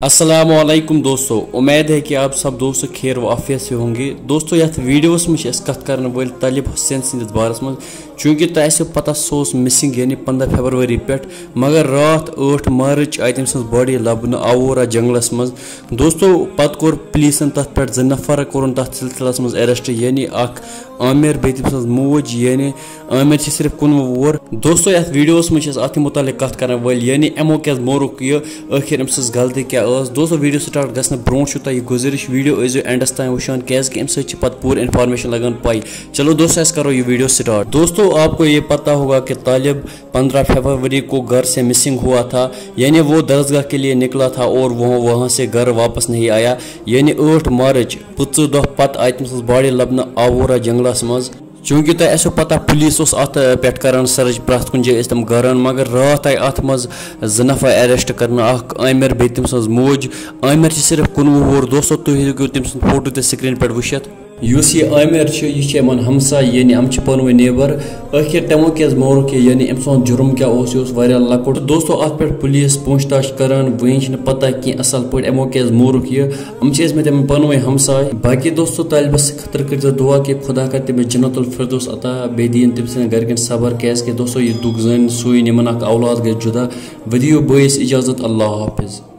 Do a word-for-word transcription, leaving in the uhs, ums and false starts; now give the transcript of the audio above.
السلام علیکم دوستو، امید ہے کہ آپ سب دوست خیر و عافیت سے ہوں گے۔ دوستو، یتھ ویڈیوس منٛز چھِ أسۍ کتھ کرن وٲلۍ طالب حسین سٕنٛدِس بارس منٛز، چوٗنٛکہِ تۄہہِ آسیو پتہ سُہ اوس مسنگ، یعنی پنٛداہ فیبرؤری پٮ۪ٹھ، مگر راتھ ٲٹھ مارچ آیہِ تٔمۍ سٕنٛز باڈی لبنہٕ آوورہ جنگلس منٛز۔ دوستو، پتہٕ کوٚر پولیسن تتھ پٮ۪ٹھ زٕ نفر کوٚرُن تتھ سلسلس منٛز اریسٹ، یعنی اکھ عامر بیٚیہِ تٔمۍ سٕنٛز موج، یعنی عامر چھِ صرف کُنوُہ وُہُر۔ دوستو، یتھ ویڈیوس منٛز چھِ أسۍ اتھ متعلق کتھ کرن وٲلۍ، یعنی یِمو کیٛازِ مورُکھ یہِ، ٲخر أمۍ سٕنٛز غلطی کیٛاہ ٲس۔ دوستو، ویڈیو سٹارٹ گژھنہٕ برونٛٹھ چھُ تۄہہِ یہِ گُزٲرِش ویڈیو ٲسۍزیو اینڈس تام وٕچھان، کیٛازِ کہِ اَمہِ سۭتۍ چھِ پتہٕ پوٗرٕ انفارمیشن لگان پاے۔ چلو دوستو، أسۍ کرو یہِ ویڈیو سٹارٹ۔ دوستو، آپ کو یہ پتہ ہوگا کہ طالب پندرہ فیبرؤری کو گھر سے مسنگ ہوا تھا، یعنی وہ درسگاہ کے لیے نکلا تھا اور وہ وہاں سے گھر واپس نہیں آیا، یعنی ٲٹھ مارچ، پٕنٛژٕہ دۄہ پتہٕ آیہِ تٔمۍ سٕنٛز باڈی لبنہٕ آوورہ جنگلس منٛز۔ چوٗنٛکہِ تۄہہِ آسیو پتہ، پولیس اوس اتھ، آ، پٮ۪ٹھ کران سرچ، پرٛٮ۪تھ کُنہِ جایہِ ٲسۍ تِم کران، مگر راتھ آیہِ اتھ منٛز زٕ نفر اریسٹ کرنہٕ، اکھ عامر بیٚیہِ تٔمۍ سٕنٛز موج۔ عامر چھِ صرف کُنوُہ وُہُر۔ دوستو، تُہۍ ہیٚکِو تٔمۍ سُنٛد فوٹو تہِ سکرین پٮ۪ٹھ وٕچھِتھ۔ یُس یہِ عامر چھُ، یہِ چھُ یِمن ہمساے، یعنی یِم چھِ پانہٕ ؤنۍ نیبر۔ ٲخر تِمو کیٛازِ مورُکھ یہِ، یعنی أمۍ سُنٛد جُرم کیٛاہ اوس؟ یہِ اوس واریاہ لۄکُٹ۔ تہٕ دوستو، اتھ پٮ۪ٹھ پولیس پوٗچھ تاچھ کران، وٕنہِ چھِنہٕ پتہ کینٛہہ اصل پٲٹھۍ یِمو کیٛازِ مورُکھ یہِ۔ یِم چھِ ٲسۍ مٕتۍ یِمن پانہٕ ؤنۍ ہمساے۔ باقی دوستو، طالبس خٲطرٕ کٔرۍزیو دُعا کہ خدا کرِ تٔمِس جنت الفردوس عطا، بیٚیہِ دِیِن تٔمۍ سٕنٛدٮ۪ن گرِکٮ۪ن صبر، کیٛازِ کہِ دوستو، یہِ دُکھ زٲنۍ سُے یِمن اکھ اولاد گژھِ جُدا۔ ؤدِو بٲیِس اجازت، اللہ حافظ۔